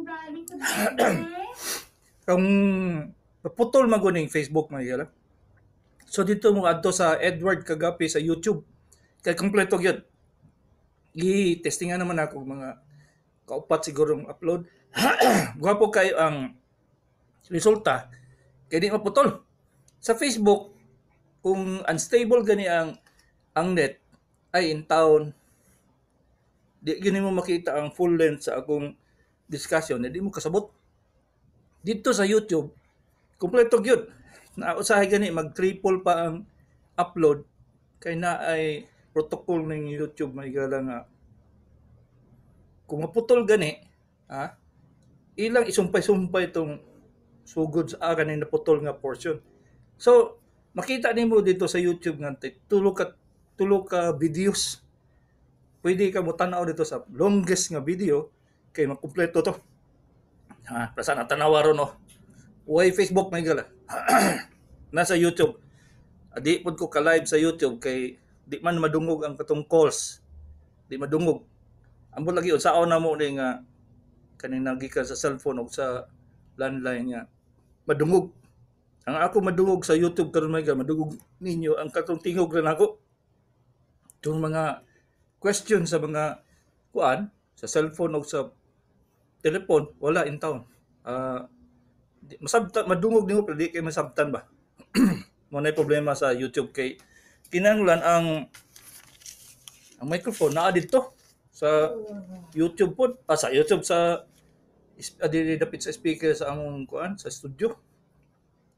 I'm driving to Dubai. Kung naputol man gud ning Facebook, mga higala. So dito mo adto sa Edward Kagapi sa YouTube. Kay kompleto gyud. Gi-testingan naman ako mga kaupat siguro ang upload. Gwapo kayo ang resulta kay di maputol. Sa Facebook, kung unstable gani ang net ay in town, di gini mo makita ang full length sa akong discussion, di mo kasabot. Dito sa YouTube, kompleto gyud. Na usahay gani mag triple pa ang upload kay na ay protocol ng YouTube, may gala, nga kung maputol gani, ha, ilang isumpay-sumpay itong sugod sa kaning naputol nga portion. So, makita nimo dito sa YouTube nga tulo ka videos. Pwede ka mo tanaw dito sa longest nga video kay makumpleto to. Ha, prasa na tanawa ron, no. Way Facebook, may gala. Nasa YouTube. Di pud ko ka-live sa YouTube kay di man madungog ang katong calls. Di madungog. Ambot lagi unsaon na mo ni nga kaning nagikan sa cellphone o sa landline nga madungog. Ang ako madungog sa YouTube karon, may gala, madungog ninyo ang katong tingog ra nako. Itong mga question sa mga kuan sa cellphone o sa telepon, wala in town. Masabtan, madungog nimo pero di kay masabtan ba. Mo na problema sa YouTube kay kinahanglan ang microphone naa didto sa YouTube pod, sa YouTube sa dili dapit sa speaker sa among kuan sa studio.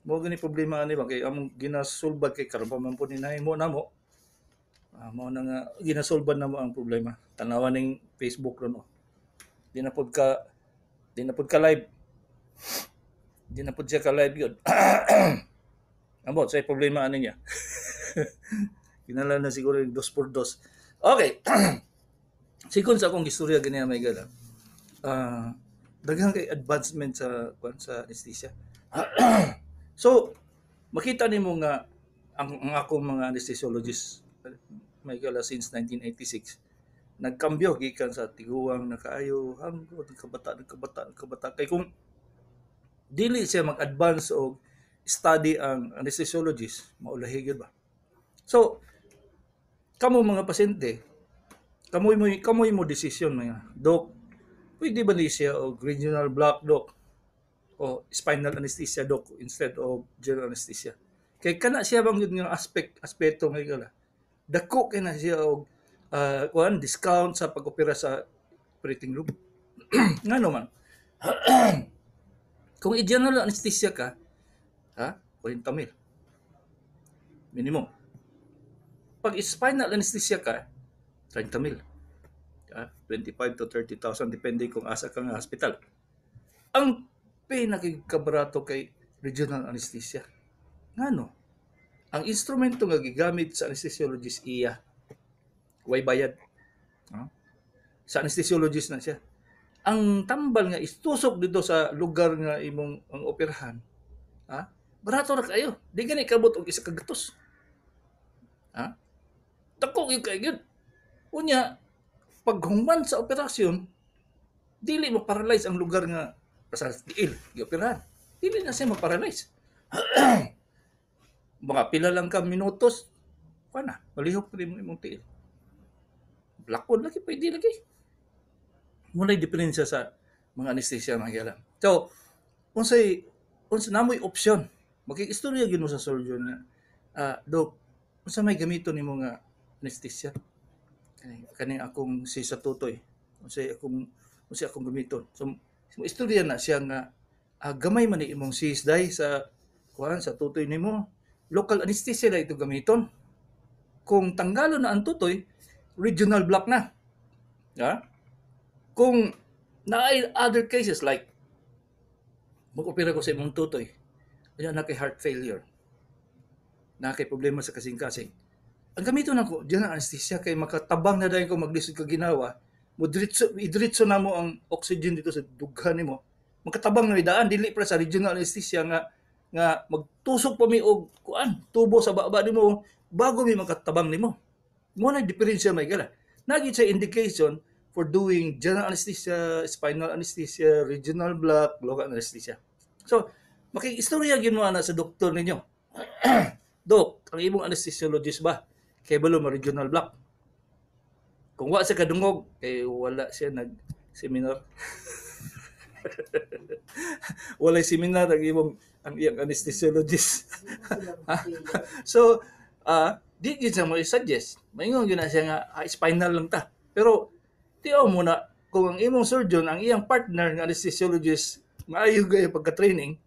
Mo gani problema ani ba kay among ginasulbad kay karon pa man po ni nahimo namo. Mao na nga ginasulbad namo ang problema. Tanawa ning Facebook ron, oh. Di na pod ka live. Di na pod siya ka live yun. Ambot sa problema ani niya. Kinala na siguro yung dos por dos. Okay. Sikon sa akong istorya ganiya, may gala. Daghan kay advancement sa kuan sa anesthesia. So, makita nimo nga ang akong mga anesthesiologist, may gala, since 1986 nagkambyo gikan sa tiguang na kaayo hangtod nagkabata, nagkabata, nagkabata, kay kung dili siya mag-advance og study ang anesthesiologist, maulahi gyud ba. So kamo mga pasyente, kamoy mo desisyon, mga doc, pwede ba ni siya og regional block, doc, o spinal anesthesia, doc, instead of general anesthesia? Kay kana siya bang yun nga aspeto nga gala, dako kay na siya og kuan discount sa pag-opera sa operating room. Ngano man kung i-general anesthesia ka, ha, 40 mil minimum. Pag spinal anesthesia ka, 30 mil. 25 to 30,000 depende kung asa ka nga hospital. Ang pinakikabarato kay regional anesthesia. Ngano? Ang instrumento nga gigamit sa anesthesiologist iya. Way bayad. Ha? Sa anesthesiologist na siya. Ang tambal nga istusok dito sa lugar nga imong ang operahan, ha? Barato ra kayo. Di gani kabot og isa ka gatos. Ha? Dako gyud kay gyud. Unya, paghuman sa operasyon, dili mo paralyze ang lugar nga sa tiil gioperahan. Dili na siya ma-paralyze. Mga pila lang ka minutos, kuan na, malihok na rin imong tiil. Lakod lagi, pwede lagi. Muna diferensya sa mga anesthesia, mga gala. So, unsay namoy opsyon. Makikistorya gyud mo sa surgeon nga, "Dok, unsa may gamiton nimo nga anesthesia? Kani akong si sa tutoy. Unsay akong gamiton?" So, istorya na siya nga, gamay man ni imong cyst day sa kuan sa tutoy nimo. Local anesthesia na ito gamiton. Kung tanggalon na ang tutoy, regional block na. Ha? Kung naay other cases like mag-opera ko sa imong tutoy, kaya na kay heart failure, na kay problema sa kasing-kasing. Ang gamiton nako general anesthesia kay makatabang na dayon ko maglisod ka ginawa, mo diretso idiretso na mo ang oxygen dito sa dughan nimo. Makatabang na daan dili para sa regional anesthesia nga magtusok pa mi og kuan tubo sa baba nimo bago mi makatabang nimo. Mo na diferensya, may gala. Nagi sa indication for doing general anesthesia, spinal anesthesia, regional block, local anesthesia. So, makig-istorya gyud mo ana sa doktor ninyo. Dok, ang imong anesthesiologist ba kay balo ma regional block? Kung wa siya kadungog, kay wala siya nag-seminar. Walay seminar ang imong ang iyang anesthesiologist. So, di gyud siya mo i-suggest. Maingon gyud na siya nga spinal lang ta. Pero tiyaw mo na kung ang imong surgeon, ang iyang partner nga anesthesiologist, maayo kayo pagka-training,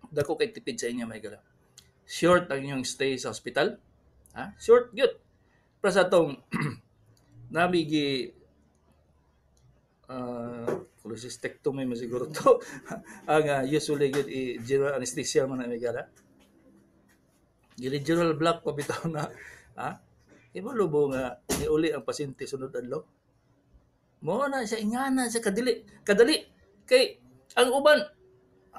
dako kay tipid sa inyo, may gala. Short ang inyong stay sa hospital. Ha? Short gyud. Para sa atong nami gi cholecystectomy man siguro to. Ang usually gyud i general anesthesia man na, may gala. Gi-regional block pa bitaw na, ha? Ibalo mo nga niuli ang pasyente sunod adlaw. Mao na siya, ingana siya kadali. Kadali kay ang uban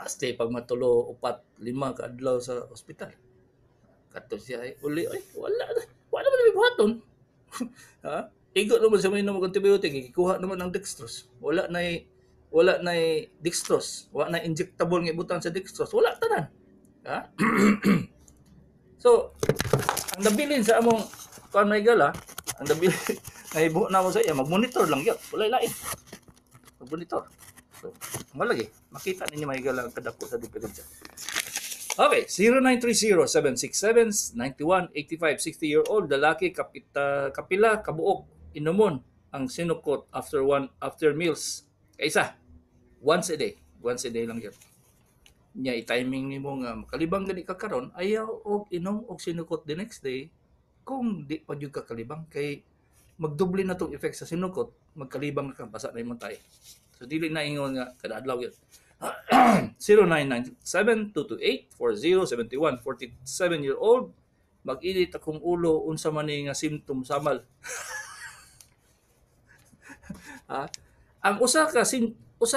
stay pag matulo, upat, lima ka adlaw sa ospital. Kadto siya ay uli ay wala na. Wala man may buhaton. Ha? Igo naman sa may og antibiotic, gikuha naman ang dextrose. Wala na dextrose, wala na injectable nga ibutang sa dextrose, wala tanan. Ha? So, ang nabilin sa among kuan, may gala, ang nabilin nahibo na mo sa iya, mag-monitor lang gyud, walay lain. Mag-monitor. So, mo lagi, makita ninyo, may gala, ang kadako sa diferensya. Okay, 0930-767-9185, 60-year-old lalaki, kapita, kapila, kabuok, inumon ang Senokot after one after meals. Kaysa, once a day. Once a day lang yun. Nya i-timing nimo nga makalibang gani ka karon, ayaw og inom og Senokot the next day kung di pa jud ka kalibang kay magdoble na tong effect sa Senokot, magkalibang na kang basa na imong tae. So dili na ingon nga kada adlaw yun. 0997-228-4071, 47-year-old, mag-init akong ulo, unsa man ni nga symptom samal? Ha? Ang usa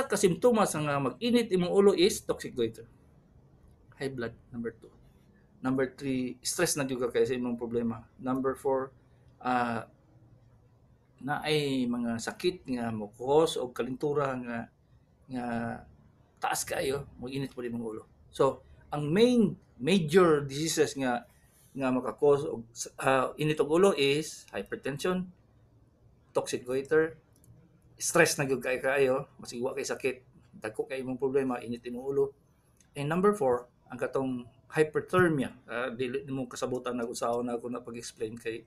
ka simptomas nga mag-init imong ulo is toxic goiter. High blood number 2. Number 3, stress na gyud ka kay sa imong problema. Number 4, naay mga sakit nga mo cause og kalintura nga nga taas kaayo, mag-init po imong ulo. So, ang main major diseases nga nga maka-cause og init og ulo is hypertension, toxic goiter, stress na gyud kay kaayo, masig wa kay sakit, dagko kay imong problema, init imong ulo. And number 4, ang katong hyperthermia. Dili nimo kasabutan na usaon na ako na pag-explain kay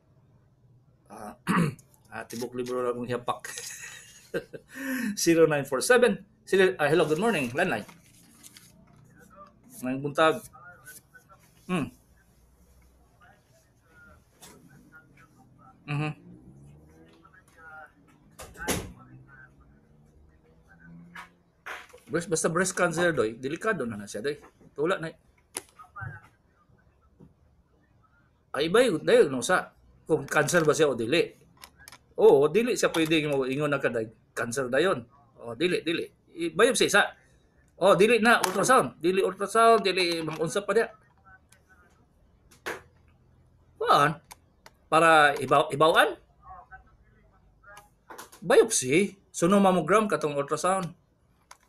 tibok libro ra akong hiyapak. 0947. Sila, hello, good morning. Landline. Ngayong buntag. Breast, basta breast cancer doy, delikado na na siya doy. Tula na. Ay bay, dayon no sa kung cancer ba siya o dili. Oo, dili siya pwede mo ingon na kaday cancer dayon. O dili, dili. Biopsy sa. Oh, dili na ultrasound, dili mga unsa pa diya. Kuan? Para ibawan? Biopsy, suno mammogram katong ultrasound.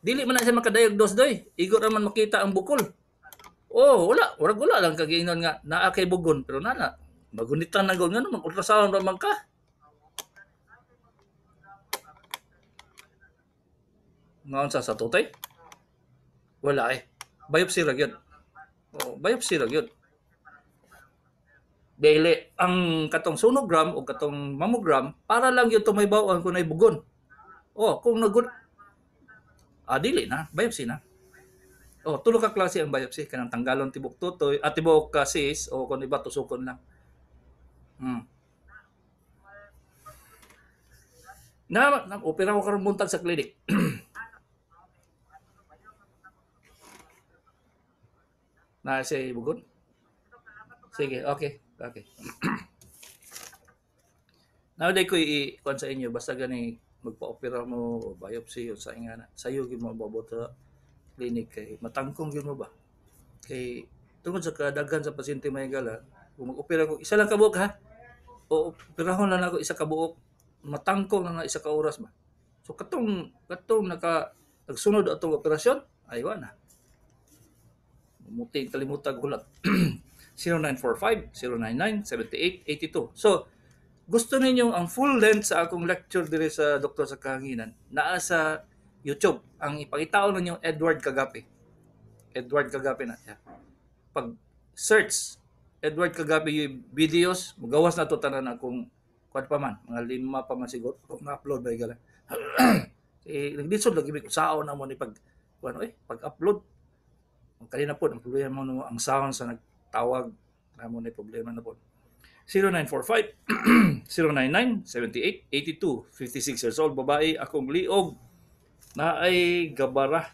Dili man na siya makadiagnose doy. Igo ra man makita ang bukol. Oh, wala, wala wala lang kagiinon nga naa kay bugon pero nana. Magunitan na gud ngano mag ultrasound ra man ka. Nga unsa sa tutay? Wala eh. Biopsy ra gyud. Oh, biopsy ra gyud. Dili ang katong sonogram o katong mammogram para lang gyud to may bawaan kung nay bugon. Oh, kung nagun dili na, biopsy na. Oh, tulo ka klase ang biopsy, kanang tanggalon tibok tutoy, at tibok cyst o kung iba tusukon lang. Na, na opera ko karon buntag sa clinic. Na siya bugon? Sige, okay. Okay. Now day ko i-kuan sa inyo basta gani magpa-opera mo o biopsy o sa nga na sayo gyud mo abot sa clinic kay matangkong gyud mo ba kay tungod sa kadaghan sa pasyente, may gala, kung mag-opera ko isa lang ka buok ha, o operahon lang ako isa ka buok. Matangkong na nga isa ka oras ba. So katong naka nagsunod atong operasyon ay wa na. Muti kalimutag hulat. 0945 099 7882. So gusto ninyong ang full length sa akong lecture diri sa Doktor sa Kahanginan, naa sa YouTube. Ang ipangitaon ninyo, Edward Cagape. Edward Cagape na siya. Pag search Edward Cagape videos, mugawas na to tanan akong kuan pa man, mga lima pa man siguro kung na-upload ba gala. Eh, naglisod lagi mi saon na mo ni pag kuan eh, pag-upload. Ang kanina po, ang problema mo ang sound sa nagtawag, na mo na problema na po. 0945 099 78 82. 56 years old, babae, akong liog na ay gabara,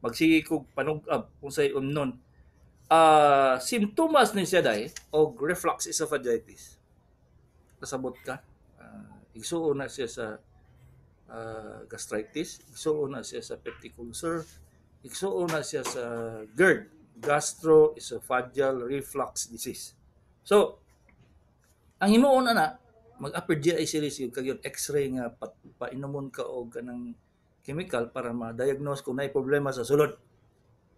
magsige kog panug-ab kung say umnon. Simptomas ni siya dai og reflux esophagitis. Kasabot ka? Igsuon na siya sa gastritis, igsuon na siya sa peptic ulcer, igsuon na siya sa GERD, gastroesophageal reflux disease. So, ang himuon ana, mag upper GI series yung kag X-ray nga painomon ka og kanang chemical para ma-diagnose kung naay problema sa sulod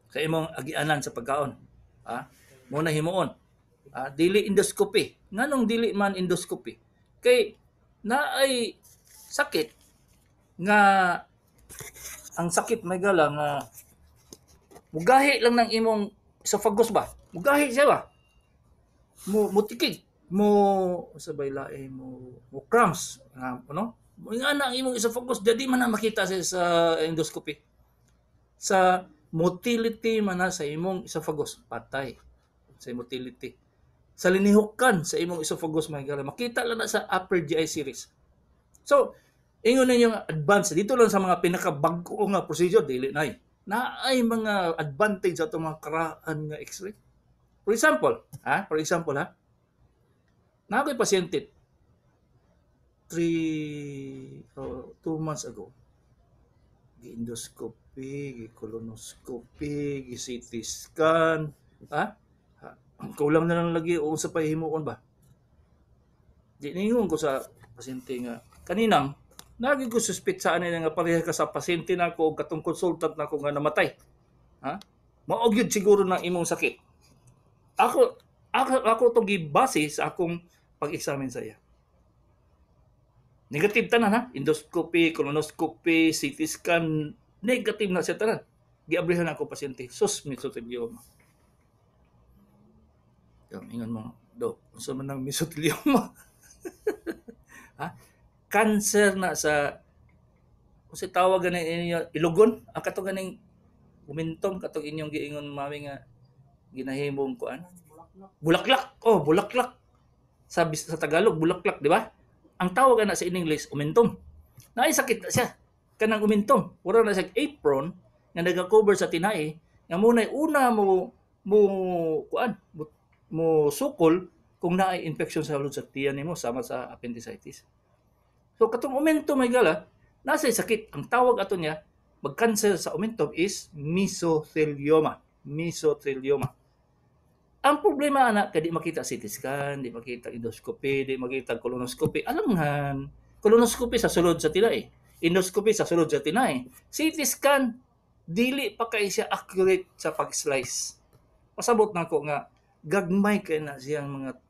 sa imong agianan sa pagkaon. Ha? Mo na himuon. Ah, dili endoscopy. Nganong dili man endoscopy? Kay naay sakit nga ang sakit may gala nga mugahi lang ng imong esophagus ba? Mugahi siya ba? Mo mutikig mo sa baylae mo mo cramps nga ano? Nga na ang imong esophagus, di man na makita sa endoscopy. Sa motility man na sa imong esophagus, patay sa motility. Sa linihukan sa imong esophagus mga gala, makita lang na sa upper GI series. So, ingon ninyo advance dito lang sa mga pinakabag-o nga procedure, dili nay. Naay mga advantage sa atong mga karaan nga X-ray. For example, ha? For example, ha? Naa ko'y pasyente 3 or 2 months ago. Gi-endoscopy, gi-colonoscopy, gi-CT scan, ha? Ha? Kulang na lang lagi o sa pahimuon ba? Di ningon ko sa pasyente nga kaninang nagi ko suspect sa ani nga pareha ka sa pasyente nako og katong consultant nako nga namatay. Ha? Mao gyud siguro ng imong sakit. Ako to gibase sa akong pag-examine sa iya. Negative tanan ha. Endoscopy, colonoscopy, CT scan, negative na siya tanan. Giabrihan ako pasyente. Sus, mesothelioma. Yung ingon mo, "Do, unsa man ang mesothelioma?" Ha? Cancer na sa unsa tawag gani ninyo, ilugon? Ang kato ganing umintom katong inyong giingon mami nga ginahimong kuan. Bulaklak. Oh, bulaklak. Sa Tagalog, bulaklak, di ba? Ang tawag na sa in English, omentum. Naay sakit na siya. Kanang omentum. Wala na siya apron nga nagacover sa tinai nga muna'y una mo mo kuan mo sukol kung naay infection sa sulod sa tiyan nimo sama sa appendicitis. So katong omentum may gala, nasa sakit. Ang tawag ato niya mag-cancer sa omentum is mesothelioma. Mesothelioma. Ang problema ana kay di makita CT scan, di makita endoscopy, di makita colonoscopy. Alangan, colonoscopy sa sulod sa tinai. Endoscopy sa sulod sa tinai. CT scan dili pa kay siya accurate sa pag-slice. Pasabot nako nga gagmay kay na siyang mga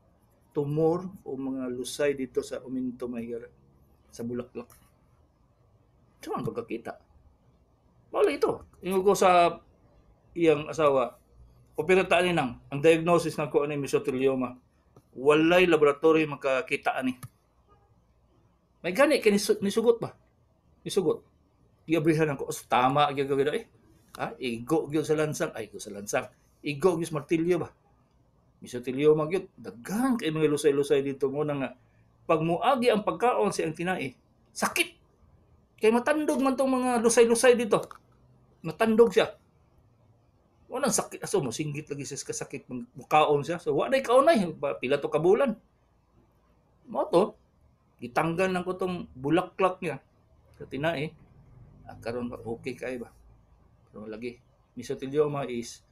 tumor o mga lusay dito sa omentum may gara sa bulaklak. Saan pagkakita? Wala ito. Ingon ko sa iyang asawa, opera ani nang, ang diagnosis nako ani mesothelioma. Walay laboratory makakita ani. May gani kay nisugot ba? Nisugot. Giabrihan ako, oh, tama gyud gyud eh. Ha? Igo gyud sa lansang, ay igo sa lansang. Igo gyud sa martilyo ba? Mesothelioma gyud. Daghan kay mga lusay-lusay dito mo na nga pag muagi ang pagkaon sa iyang tinai, sakit. Kay matandog man tong mga lusay-lusay dito. Matandog siya. Walang sakit. So, mo singgit lagi siya sa kasakit. Mukaon siya. So, wa na kaon ay. Pila to kabulan. Mo to, gitanggal lang ko tong bulaklak niya sa tinai. Ah, karon ba, okay kay ba? Pero lagi, mesothelioma is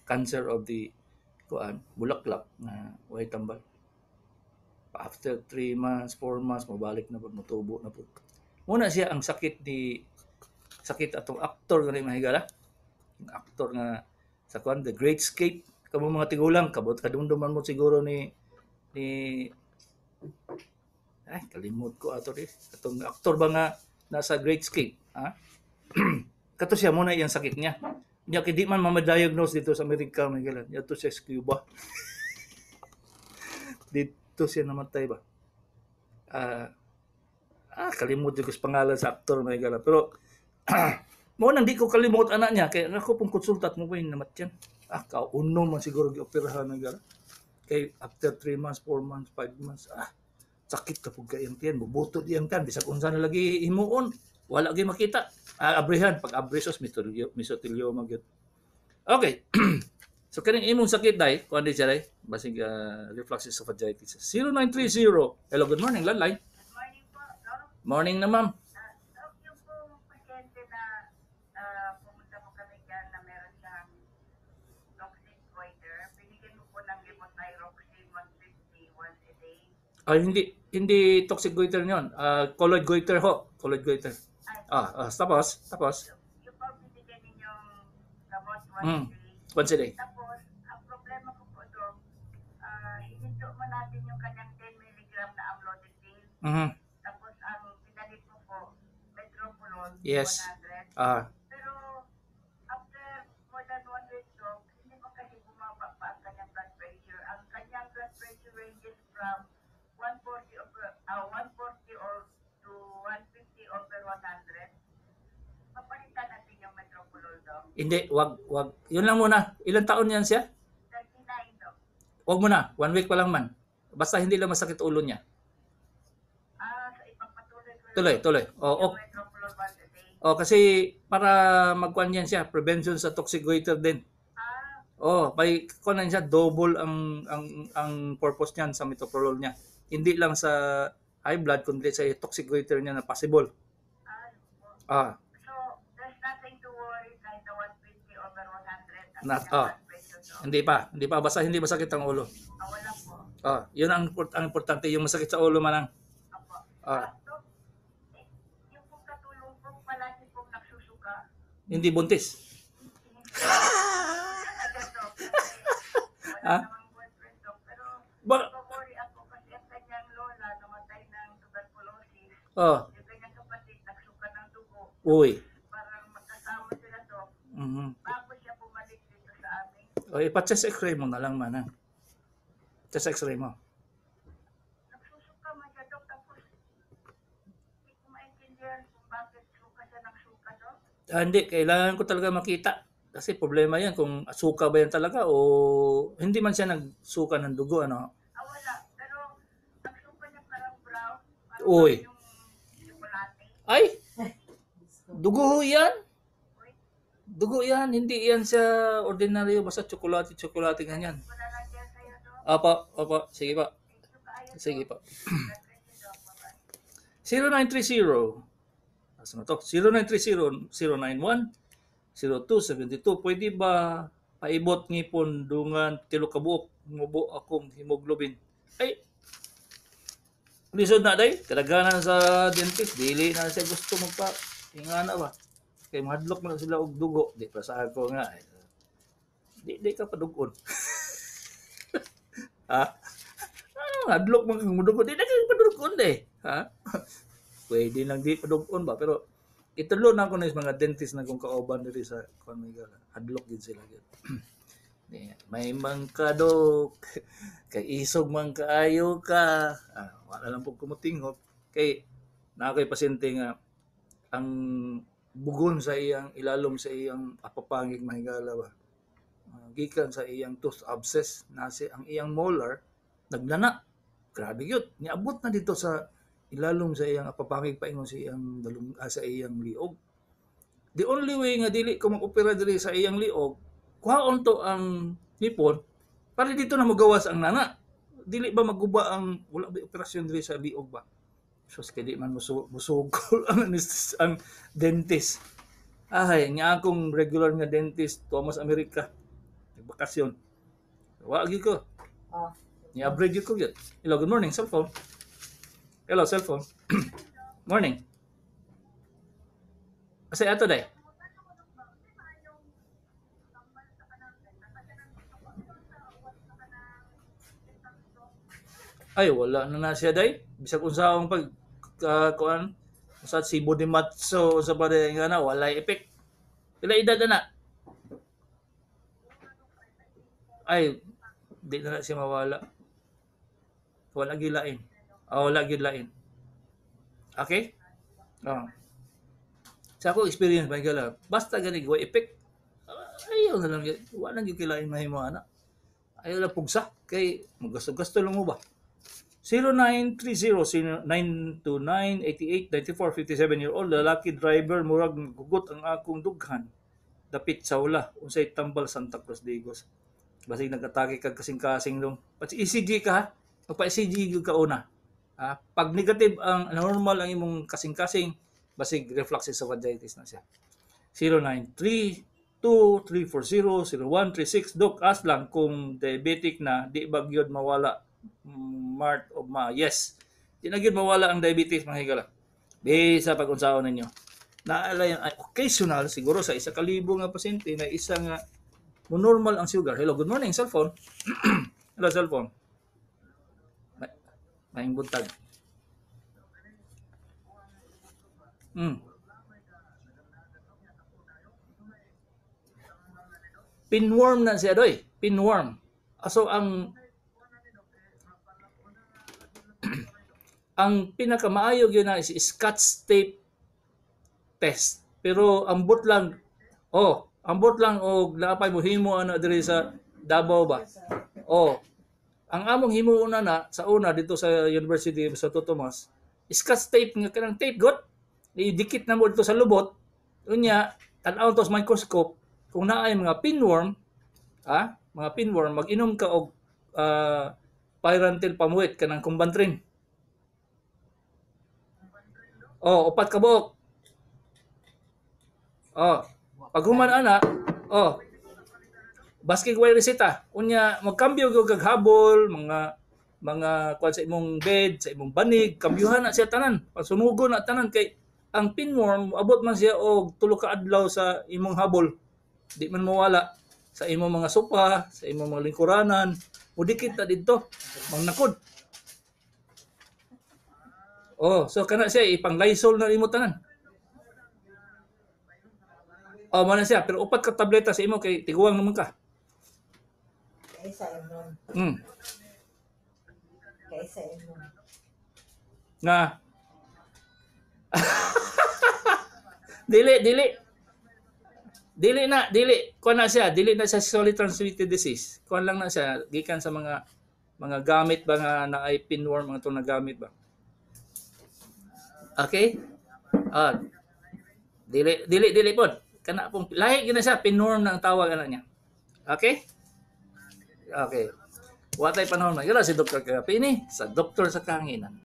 cancer of the kuan bulaklak na way tambal. After 3 months, 4 months, mabalik na pud, motubo na pud. Muna siya ang sakit ni sakit atong aktor gani, mga higala. Ang aktor nga sa kwan, The Great Escape. Kamo mga tigulang, kabot kadumduman mo siguro ni ay, kalimot ko ato ri. Atong aktor ba nga nasa Great Escape, ha? Kato siya muna iyang sakit niya. Nya kay di man ma-diagnose dito sa Amerika, mga higala. Dito siya sa Cuba. Dito siya namatay ba? Kalimot ko sa pangalan sa aktor, mga higala. Pero mo nang di ko kalimot anak niya kay ako pong konsultat mo ba yung namatyan. Kauno man siguro gioperahan, mga higala. Kay after 3 months, 4 months, 5 months, sakit ka pud kay iyang tiyan, bubutot iyang tiyan, bisag unsa na lagi himuon, wala gyud makita. Abrihan, pag abri sos mesothelioma gyud. Okay. So kaning imong sakit dai, kuan di siya dai, basig reflux esophagitis. 0930. Hello, good morning, landline. Good morning po, Doc. Morning na, ma'am. Doc, yung pong pasyente na pumunta po kami dyan na meron siyang toxic goiter, binigyan mo po ng levothyroxine 150 once a day. Ay, hindi hindi toxic goiter 'yon. Colloid goiter ho, colloid goiter. Ay, Tapos yung po binigyan ninyong gamot once a day. Once a day. Tapos, ang problema ko po, Doc, hininto mo natin yung kanyang 10 mg na amlodipine. Tapos, ang pinalit mo po, metoprolol 100. Pero, after more than one week, Doc, hindi mo kasi bumaba pa ang kanyang blood pressure. Ang kanyang blood pressure ranges from 140 or to 150 over 100. Papalitan natin yung metoprolol, Doc. Hindi, wag wag. Yun lang muna. Ilang taon yan siya? 39, Doc. Wag mo na. One week pa lang man. Basta hindi lang masakit ulo niya. So ipapatuloy ko lang Tuloy, tuloy. yung Oh, metoprolol once a day. oh, kasi para magkuan yan siya, prevention sa toxic goiter din. Oh, may kuan na siya, double ang purpose niyan sa metoprolol niya. Hindi lang sa high blood kundi sa toxic goiter niya na possible. Po. So, there's nothing to worry kahit na 150 over 100 ang kanyang blood pressure, Doc. Hindi pa, hindi pa basta hindi masakit ang ulo. Wala po. Yun ang importante, yung masakit sa ulo man ang Opo. Doc, eh, yung pong katulong po, palagi pong nagsusuka. Hindi buntis. Talaga, Doc. Kasi wala namang boyfriend, Doc. Pero worry ako kasi ang kanyang lola namatay ng tuberculosis. Yung kanyang kapatid nagsuka ng dugo. Uy. Parang magkasama sila, Doc. Bago siya bumalik dito sa amin. O, ipa-chest x-ray mo na lang, manang. Chest x-ray mo. Nagsusuka man siya, Doc. Tapos hindi ko maintindihan kung bakit suka siya ng suka, Doc. Hindi, kailangan ko talaga makita. Kasi problema yan kung suka ba yan talaga o hindi man siya nagsuka ng dugo, ano. Wala. Pero ang suka niya parang brown. Parang Uy. yung tsokolate. Ay! Dugo ho yan! Uy, Dugo yan, hindi yan siya ordinaryo, basta tsokolate, tsokolate, ganyan. wala lang dyan sa'yo, Doc. Opo, opo, sige po. Thank you kaayo, Sige Doc. po. God bless you, Doc. Bye-bye. 0930, asa na to? 0930 091 0272. Pwede ba paibot ngipon dungan 3 ka buok, mubo akong hemoglobin? Ay, lisod na day. Kadaghanan sa dentist, dili na siya gusto magpa ingana ba. Kay mahadlok man sila og dugo. Di pa sa ako nga. Eh. Di ka padugon. Ha? Hadlok man kang mudugo. Di na ka padugon de. Ha? Pwede lang di padugon ba, pero itulo na ako na mga dentist na kung kauban diri sa kuan may gala. Hadlok din sila gyud. Di, may mangkadok kay isog man kaayo ka. Wala lang po kumutinghok kay naa ko'y pasyente nga ang bugon sa iyang ilalom sa iyang apapangig, mahigala ba. Gikan sa iyang tooth abscess nasi ang iyang molar naglana. Grabe gyud. Niabot na dito sa ilalom sa iyang apapangig paingon sa iyang dalung, sa iyang liog. The only way nga dili ko mag-opera diri sa iyang liog, kuhaon to ang ngipon para dito na magawas ang nana. Dili ba maguba ang wala ba operasyon diri sa liog ba? Sus, kay di man musugol ang dentist. Ay, nga akong regular nga dentist, Thomas America. Nagbakasyon. Wa gyud ko. Ni-upgrade yun ko yun. Hello, good morning, cellphone. Hello, cellphone. Morning. Kasi ato day. Ay, wala na na siya day. Bisag unsaong pag kuan sa Sibo de Matso sa pa nga na walay effect. Pila edad na? Ay, di na na siya mawala. Wala gilain. Oh, wala gilain. Okay? Oh. Sa ako experience ba gala, basta gani way effect. Ayaw na lang, wala lang gyud kilain mahimo ana. Ayaw lang pugsa kay magasto-gasto lang mo ba. 0930 929 88 94, 57-year-old lalaki driver, murag gugot ang akong dughan dapit sa ula, unsay tambal, Santa Cruz Digos? Basig nag-atake kag kasing-kasing dong. Pag ECG ka ha, magpa-ECG gyud ka una. Pag negative ang normal ang imong kasing-kasing, basig reflux esophagitis na siya. 0932 340 0136. Dok, ask lang, kung diabetic na, di ba gyud mawala Mart o ma? Yes. Di na gyud mawala ang diabetes, mga higala. Bisa pag unsaon ninyo. Naala yung ay, occasional siguro sa 1,000 nga pasyente na isa nga mo normal ang sugar. Hello, good morning, cellphone. Hello, cellphone. Maayong buntag. Pinworm na siya doy. Pinworm. So ang ang pinakamaayo gyud na is Scotch tape test. Pero ambot lang, oh, ambot lang og naapay mo himo ana diri sa Davao ba. Oh, ang among himo una na sa una dito sa University of Santo Tomas, Scotch tape nga kanang tape god. Idikit na mo dito sa lubot. Unya, tan-aw to sa microscope kung naay mga pinworm, mga pinworm, mag-inom ka og pyrantel pamuit kanang kumbantrin. Oh, 4 ka buok. Oh, pag human ana, oh, baski way reseta. Unya magkambyo gyud kag habol, mga kuan sa imong bed, sa imong banig, kambyuhan na siya tanan. Pasunugon na tanan kay ang pinworm abot man siya og 3 ka adlaw sa imong habol. Di man mawala sa imong mga sopa, sa imong mga lingkuranan, mudikit na didto, mangnakod. Oh, so kana siya ipang Lysol na imo tanan. Oh, mo na siya, pero 4 ka tableta sa imo kay tiguang naman ka. Kaysa imon. Kaysa imon. Nga. Dili, dili. Dili na, dili. Kuan na siya, dili na siya sexually transmitted disease. Kuan lang na siya gikan sa mga gamit ba nga naay pinworm mga itong nagamit ba. Okay? Dili, dili, dili pod. Kana pong lahi gyud na siya, pinworm na ang tawag ana niya. Okay? Okay. Wa tay panahon man. Si Dr. Kagapini sa Doktor sa Kahanginan.